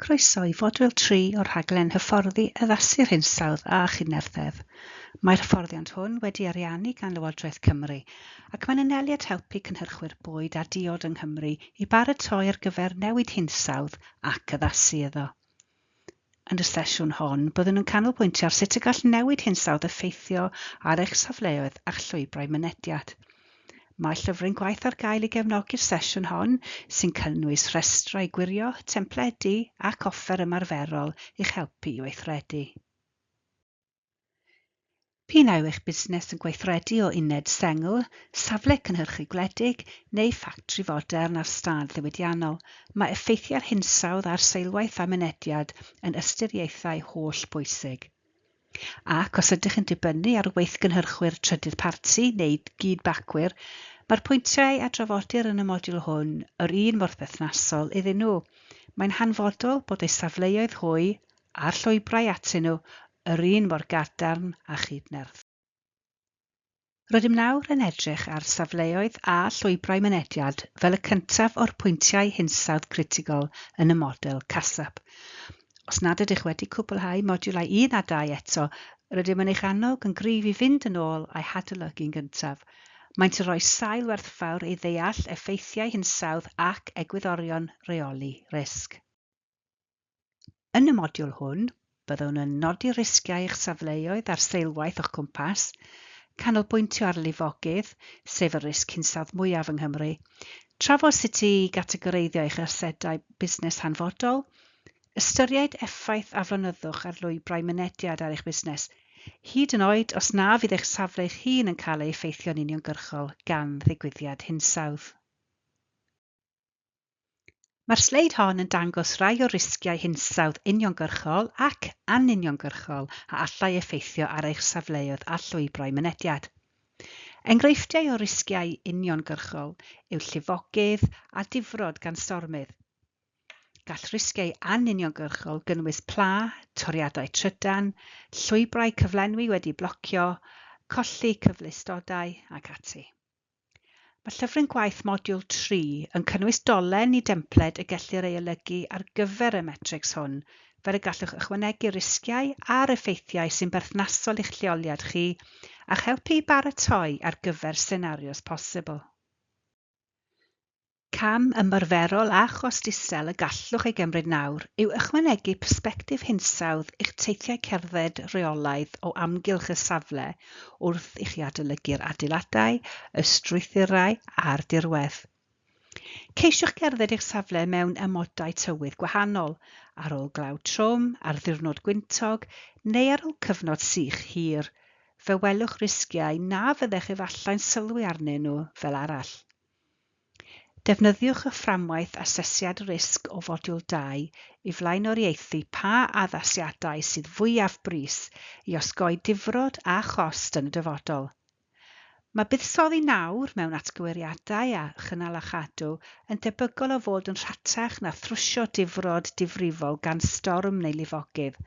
Croeso i fodiwl 3 o'r rhaglen hyfforddi Addasu'r Hinsawdd a Chydnerthedd. Mae'r hyfforddiant hwn wedi ariannu gan Lywodraeth Cymru ac mae'n anelu at helpu cynhyrchwyr bwyd a diod yng Nghymru i baratoi ar gyfer newid hinsawdd ac addasu iddo. Yn y sesiwn hon, byddwn yn canolbwyntio ar sut y gall newid hinsawdd effeithio ar eich safleoedd a'ch llwybrau mynediad. Mae llyfryn gwaith ar gael i gefnogi'r sesiwn hon, sy'n cynnwys rhestrau gwirio, templedi ac offer ymarferol i'ch helpu i weithredu. P'un a yw eich busnes yn gweithredu o uned sengl, safle cynhyrchu gwledig neu ffatri fodern ar stad ddiwydiannol, mae effeithiau'r hinsawdd ar seilwaith a mynediad yn ystyriaethau holl bwysig. Ac os ydych yn dibynnu ar weithgynhyrchwyr trydydd parti neu gyd-bacwyr, mae'r pwyntiau a drafodir yn y modiwl hwn yr un mor berthnasol iddyn nhw. Mae'n hanfodol bod eu safleoedd hwy a'r llwybrau atyn nhw yr un mor gadarn a chydnerth. Rydym nawr yn edrych ar safleoedd a llwybrau mynediad fel y cyntaf o'r pwyntiau hinsawdd critigol yn y model CASAP. Os nad ydych wedi cwblhau modiwlau 1 a 2 eto, rydym yn eich annog yn gryf i fynd yn ôl a'i hadolygu'n gyntaf. Maent yn rhoi sail werthfawr i ddeall effeithiau hinsawdd ac egwyddorion rheoli risg. Yn y modiwl hwn, byddwn yn nodi risgiau eich safleoedd a'r seilwaith o'ch cwmpas, canolbwyntio ar lifogydd, sef y risg hinsawdd mwyaf yng Nghymru, trafod sut i gategoreiddio eich asedau busnes hanfodol, ystyried effaith aflonyddwch ar lwybrau mynediad ar eich busnes, hyd yn oed os na fydd eich safle eich hun yn cael ei effeithio'n uniongyrchol gan ddigwyddiad hinsawdd. Mae'r sleid hon yn dangos rhai o'r risgiau hinsawdd uniongyrchol ac anuniongyrchol a allai effeithio ar eich safleoedd a llwybrau mynediad. Enghreifftiau o risgiau uniongyrchol yw llifogydd a difrod gan stormydd. Gall risgiau anuniongyrchol gynnwys pla, toriadau trydan, llwybrau cyflenwi wedi blocio, colli cyfleustodau ac ati. Mae llyfryn gwaith modiwl 3 yn cynnwys dolen i dempled y gellir ei olygu ar gyfer y matrics hwn, fel y gallwch ychwanegu risgiau a'r effeithiau sy'n berthnasol i'ch lleoliad chi a'ch helpu i baratoi ar gyfer senarios posibl. Cam ymarferol a chost isel y gallwch ei gymryd nawr yw ychwanegu persbectif hinsawdd i'ch teithiau cerdded rheolaidd o amgylch y safle wrth i chi adolygu'r adeiladau, y strwythurau a'r dirwedd. Ceisiwch gerdded eich safle mewn amodau tywydd gwahanol, ar ôl glaw trwm, ar ddiwrnod gwyntog neu ar ôl cyfnod sych hir. Fe welwch risgiau na fyddech efallai'n sylwi arnyn nhw fel arall. Defnyddiwch y fframwaith asesiad risg o fodiwl 2 i flaenoriaethu pa addasiadau sydd fwyaf brys i osgoi difrod a chost yn y dyfodol. Mae buddsoddi nawr mewn atgyweiriadau a chynnal a chadw yn debygol o fod yn rhatach na thrwsio difrod difrifol gan storm neu lifogydd,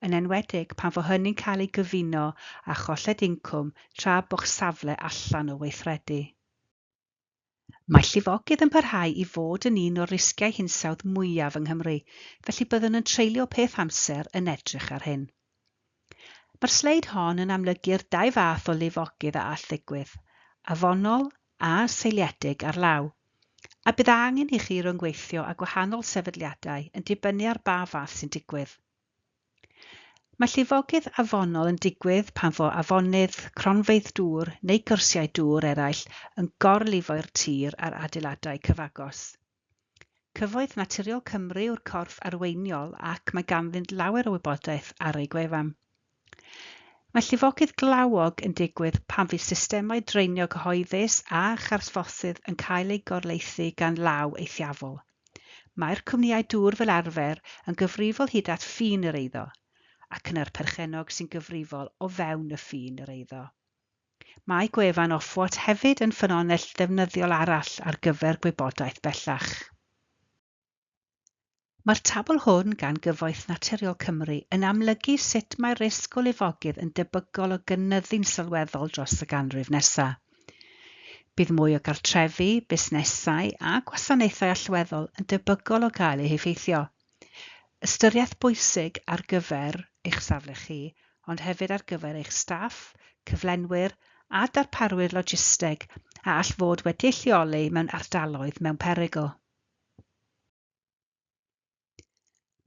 yn enwedig pan fo hynny'n cael ei gyfuno â cholled incwm tra bo'ch safle allan o weithredu. Mae llifogydd yn parhau i fod yn un o'r risgiau hinsawdd mwyaf yng Nghymru, felly byddwn yn treulio peth amser yn edrych ar hyn. Mae'r sleid hon yn amlygu'r dau fath o lifogydd a all ddigwydd, afonol a seiliedig ar law, a bydd angen i chi ryngweithio â gwahanol sefydliadau yn dibynnu ar ba fath sy'n digwydd. Mae llifogydd afonol yn digwydd pan fo afonydd, cronfeydd dŵr neu gyrsiau dŵr eraill yn gorlifo'r tir a'r adeiladau cyfagos. Cyfoeth Naturiol Cymru yw'r corff arweiniol ac mae ganddynt lawer o wybodaeth ar eu gwefan. Mae llifogydd glawog yn digwydd pan fydd systemau draenio cyhoeddus a charthffosydd yn cael eu gorlaethu gan law eithafol. Mae'r cwmnïau dŵr fel arfer yn gyfrifol hyd at ffin yr eiddo, ac yna'r perchennog sy'n gyfrifol o fewn y ffin yr eiddo. Mae gwefan Ofwat hefyd yn ffynhonnell ddefnyddiol arall ar gyfer gwybodaeth bellach. Mae'r tabl hwn gan Gyfoeth Naturiol Cymru yn amlygu sut mae risg o lifogydd yn debygol o gynyddu'n sylweddol dros y ganrif nesaf. Bydd mwy o gartrefi, busnesau a gwasanaethau allweddol yn debygol o gael eu heffeithio. Ystyriaeth bwysig ar gyfer eich safle chi, ond hefyd ar gyfer eich staff, cyflenwyr a darparwyr logisteg a all fod wedi'u lleoli mewn ardaloedd mewn perygl.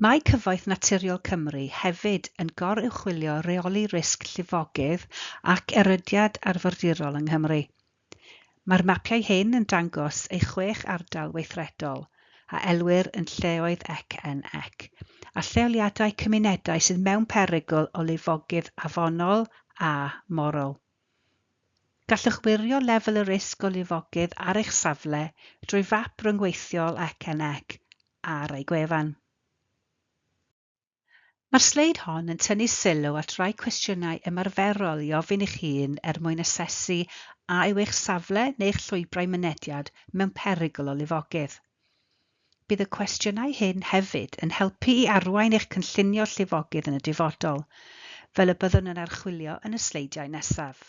Mae Cyfoeth Naturiol Cymru hefyd yn goruchwylio rheoli risg llifogydd ac erydiad arfordirol yng Nghymru. Mae'r mapiau hyn yn dangos ei chwech ardal weithredol, a elwir yn lleoedd ECNEC, a lleoliadau cymunedau sydd mewn perygl o lifogydd afonol a morol. Gallwch wirio lefel y risg o lifogydd ar eich safle drwy fap rhyngweithiol ECNEC ar ei gwefan. Mae'r sleid hon yn tynnu sylw at rai cwestiynau ymarferol i ofyn i'ch hun er mwyn asesu a yw eich safle neu'ch llwybrau mynediad mewn perygl o lifogydd. Bydd y cwestiynau hyn hefyd yn helpu i arwain eich cynllunio llifogydd yn y dyfodol, fel y byddwn yn archwilio yn y sleidiau nesaf.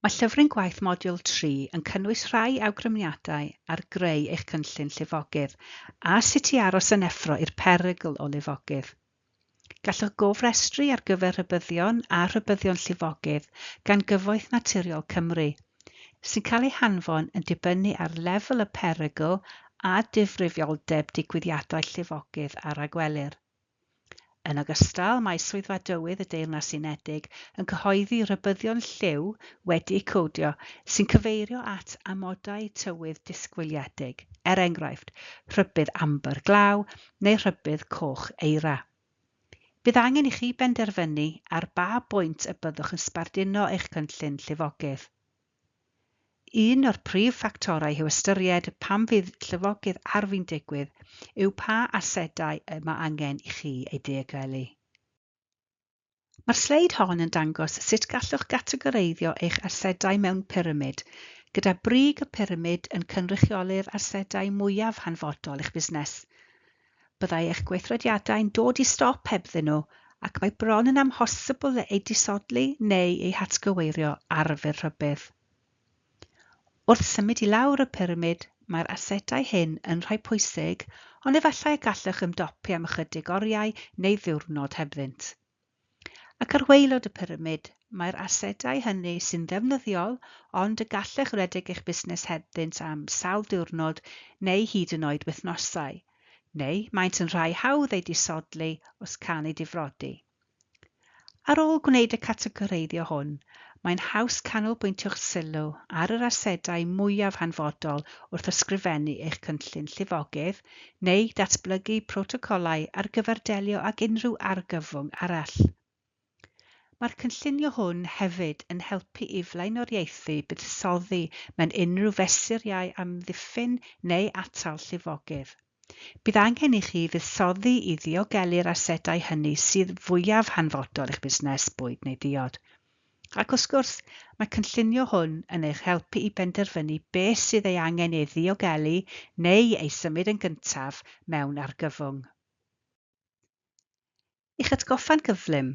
Mae llyfryn gwaith modiwl 3 yn cynnwys rhai awgrymiadau ar greu eich cynllun llifogydd a sut i aros yn effro i'r perygl o lifogydd. Gallwch gofrestru ar gyfer rhybuddion a rhybuddion llifogydd gan Gyfoeth Naturiol Cymru, sy'n cael eu hanfon yn dibynnu ar lefel y perygl a difrifioldeb digwyddiadau llifogydd a ragwelir. Yn ogystal, mae Swyddfa Dywydd y Deyrnas Unedig yn cyhoeddi rhybuddion lliw wedi'u codio sy'n cyfeirio at amodau tywydd disgwyliedig, er enghraifft, rhybudd ambr glaw neu rhybudd coch eira. Bydd angen i chi benderfynu ar ba bwynt y byddwch yn sbarduno eich cynllun llifogydd. Un o'r prif ffactorau i'w ystyried pan fydd llifogydd ar fin digwydd yw pa asedau y mae angen i chi eu diogelu. Mae'r sleid hon yn dangos sut gallwch gategoreiddio eich asedau mewn pyramid, gyda brig y pyramid yn cynrychioli'r asedau mwyaf hanfodol i'ch busnes. Byddai eich gweithrediadau'n dod i stop hebddyn nhw ac mae bron yn amhosibl eu disodli neu eu hatgyweirio ar fyr rhybudd. Wrth symud i lawr y pyramid, mae'r asedau hyn yn rhai pwysig, ond efallai y gallwch ymdopi am ychydig oriau neu ddiwrnod hebddynt. Ac ar waelod y pyramid, mae'r asedau hynny sy'n ddefnyddiol, ond y gallech redeg eich busnes hebddynt am sawl diwrnod neu hyd yn oed wythnosau, neu maent yn rhai hawdd eu disodli os cân eu difrodi. Ar ôl gwneud y categoreiddio hwn, mae'n haws canolbwyntio'ch sylw ar yr asedau mwyaf hanfodol wrth ysgrifennu eich cynllun llifogydd neu datblygu protocolau ar gyfer delio ag unrhyw argyfwng arall. Mae'r cynllunio hwn hefyd yn helpu i flaenoriaethu buddsoddi mewn unrhyw fesurau amddiffyn neu atal llifogydd. Bydd angen i chi fuddsoddi i ddiogelu'r asedau hynny sydd fwyaf hanfodol i'ch busnes bwyd neu diod. Ac wrth gwrs, mae cynllunio hwn yn eich helpu i benderfynu beth sydd ei angen ei ddiogelu neu ei symud yn gyntaf mewn argyfwng. I'ch atgoffa'n gyflym,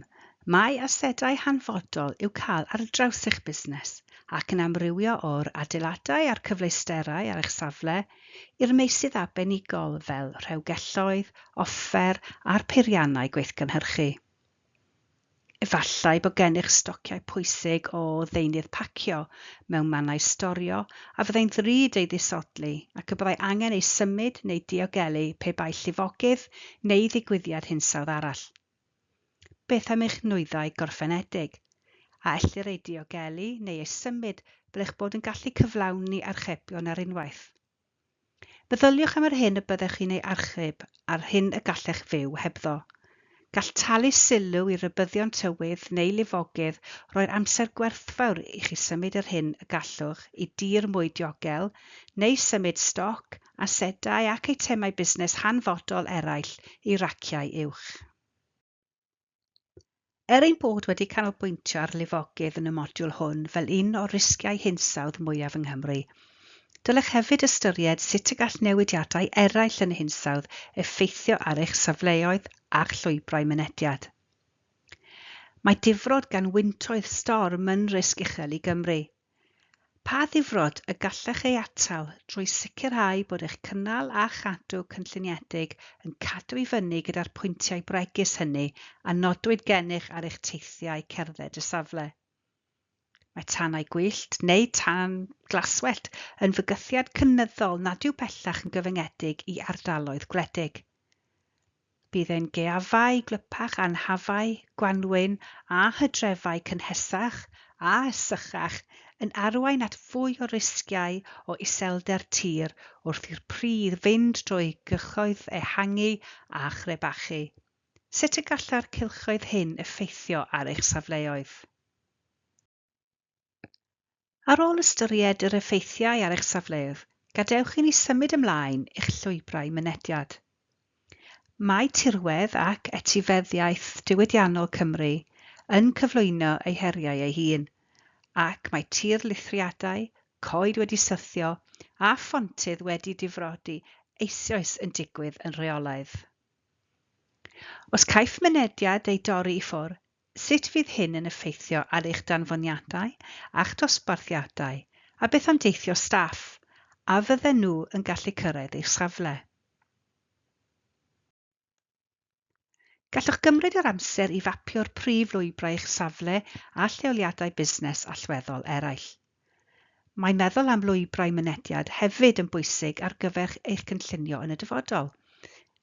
mae asedau hanfodol i'w cael ar draws eich busnes ac yn amrywio o'r adeiladau a'r cyfleusterau ar eich safle i'r meysydd arbenigol fel rhewgelloedd, offer a'r peiriannau gweithgynhyrchu. Efallai bod gennych stociau pwysig o ddeunydd pacio mewn mannau storio a fyddai'n ddrud ei ddisodli ac y byddai angen ei symud neu diogelu pe bai llifogydd neu ddigwyddiad hinsawdd arall. Beth am eich nwyddau gorffenedig? A ellir eu diogelu neu eu symud fel eich bod yn gallu cyflawni archebion ar unwaith? Meddyliwch am yr hyn y byddech chi'n ei archeb a'r hyn y gallech fyw hebddo. Gall talu sylw i rybuddion tywydd neu lifogydd roi'r amser gwerthfawr i chi symud yr hyn y gallwch i dir mwy diogel neu symud stoc, asedau ac eitemau busnes hanfodol eraill i raciau uwch. Er ein bod wedi canolbwyntio ar lifogydd yn y modiwl hwn fel un o'r risgiau hinsawdd mwyaf yng Nghymru, dylech hefyd ystyried sut y gall newidiadau eraill yn y hinsawdd effeithio ar eich safleoedd a'ch llwybrau mynediad. Mae difrod gan wyntoedd storm yn risg uchel i Gymru. Pa ddifrod y gallech ei atal drwy sicrhau bod eich cynnal a chadw cynlluniedig yn cadw i fyny gyda'r pwyntiau bregus hynny a nodwyd gennych ar eich teithiau cerdded y safle? Mae tanau gwyllt neu tân glaswellt yn fygythiad cynyddol nad yw bellach yn gyfyngedig i ardaloedd gwledig. Bydd ein gaeafau gwlypach a'n hafau gwanwyn a hydrefau cynhesach a sychach yn arwain at fwy o risgiau o iselder tir wrth i'r pridd fynd drwy gylchoedd ehangu a chrebachu. Sut y gallai'r cylchoedd hyn effeithio ar eich safleoedd? Ar ôl ystyried yr effeithiau ar eich safleoedd, gadewch i ni symud ymlaen i'ch llwybrau mynediad. Mae tirwedd ac etifeddiaeth diwydiannol Cymru yn cyflwyno ei heriau ei hun, ac mae tirlithriadau, coed wedi syrthio a phontydd wedi difrodi eisoes yn digwydd yn rheolaidd. Os caiff mynediad ei dorri i ffwrdd, sut fydd hyn yn effeithio ar eich danfoniadau a'ch dosbarthiadau, a beth am deithio staff, a fydden nhw yn gallu cyrraedd eich safle? Gallwch gymryd yr amser i fapio'r prif lwybrau i'ch safle a lleoliadau busnes allweddol eraill. Mae meddwl am lwybrau mynediad hefyd yn bwysig ar gyfer eich cynllunio yn y dyfodol.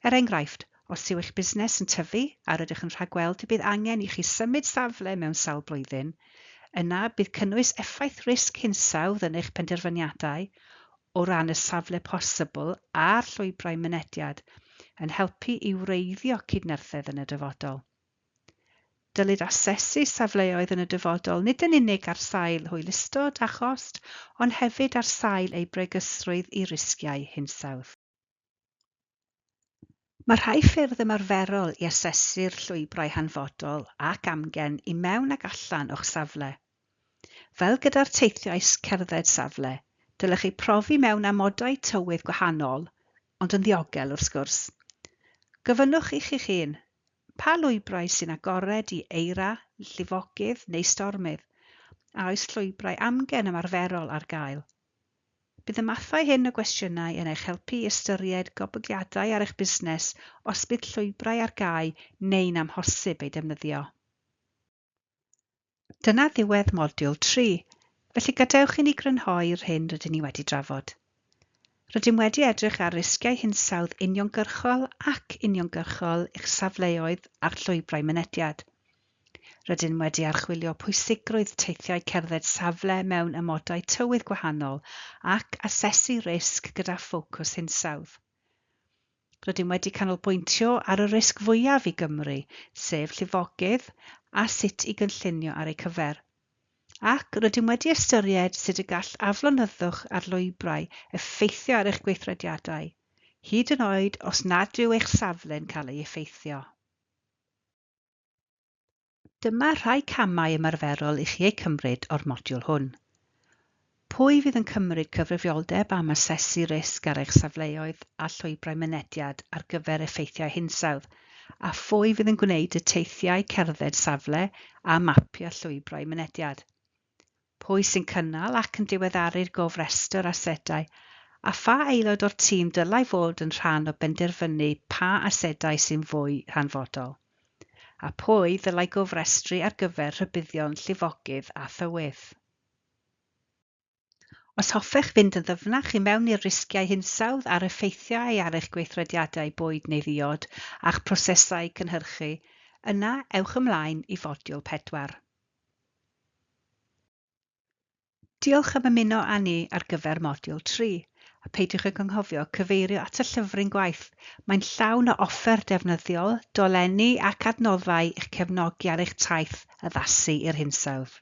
Er enghraifft, os yw eich busnes yn tyfu a rydych yn rhagweld y bydd angen i chi symud safle mewn sawl blwyddyn, yna bydd cynnwys effaith risg hinsawdd yn eich penderfyniadau o ran y safle posibl a'r llwybrau mynediad yn helpu i wreiddio cydnerthedd yn y dyfodol. Dylid asesu safleoedd yn y dyfodol nid yn unig ar sail hwylustod a chost, ond hefyd ar sail eu bregusrwydd i risgiau hinsawdd. Mae rhai ffyrdd ymarferol i asesu'r llwybrau hanfodol ac amgen i mewn ac allan o'ch safle. Fel gyda'r teithiau cerdded safle, dylech eu profi mewn amodau tywydd gwahanol, ond yn ddiogel wrth gwrs. Gofynnwch i chi'ch hun, pa lwybrau sy'n agored i eira, llifogydd neu stormydd, a oes llwybrau amgen ymarferol ar gael? Bydd y mathau hyn o gwestiynau yn eich helpu i ystyried goblygiadau ar eich busnes os bydd llwybrau ar gau neu'n amhosib eu defnyddio. Dyna ddiwedd modiwl 3, felly gadewch i ni grynhoi'r hyn rydyn ni wedi drafod. Rydym wedi edrych ar risgiau hinsawdd uniongyrchol ac uniongyrchol i'ch safleoedd a'r llwybrau mynediad. Rydym wedi archwilio pwysigrwydd teithiau cerdded safle mewn amodau tywydd gwahanol ac asesu risg gyda ffocws hinsawdd. Rydym wedi canolbwyntio ar y risg fwyaf i Gymru, sef llifogydd a sut i gynllunio ar eu cyfer. Ac rydym wedi ystyried sut y gall aflonyddwch ar lwybrau effeithio ar eich gweithrediadau, hyd yn oed os nad yw eich safle'n cael ei effeithio. Dyma rhai camau ymarferol i chi eu cymryd o'r modiwl hwn. Pwy fydd yn cymryd cyfrifoldeb am asesu risg ar eich safleoedd a llwybrau mynediad ar gyfer effeithiau hinsawdd, a phwy fydd yn gwneud y teithiau cerdded safle a mapio llwybrau mynediad? Pwy sy'n cynnal ac yn diweddaru'r gofrestr asedau, a pha aelod o'r tîm dylai fod yn rhan o benderfynu pa asedau sy'n fwy hanfodol? A pwy ddylai gofrestru ar gyfer rhybuddion llifogydd a thywydd? Os hoffech fynd yn ddyfnach i mewn i'r risgiau hinsawdd a'r effeithiau ar eich gweithrediadau bwyd neu ddiod a'ch prosesau cynhyrchu, yna ewch ymlaen i fodiwl 4. Diolch am ymuno â ni ar gyfer modiwl 3, a peidiwch ag anghofio cyfeirio at y llyfryn gwaith. Mae'n llawn o offer defnyddiol, dolenni ac adnoddau i'ch cefnogi ar eich taith addasu i'r hinsawdd.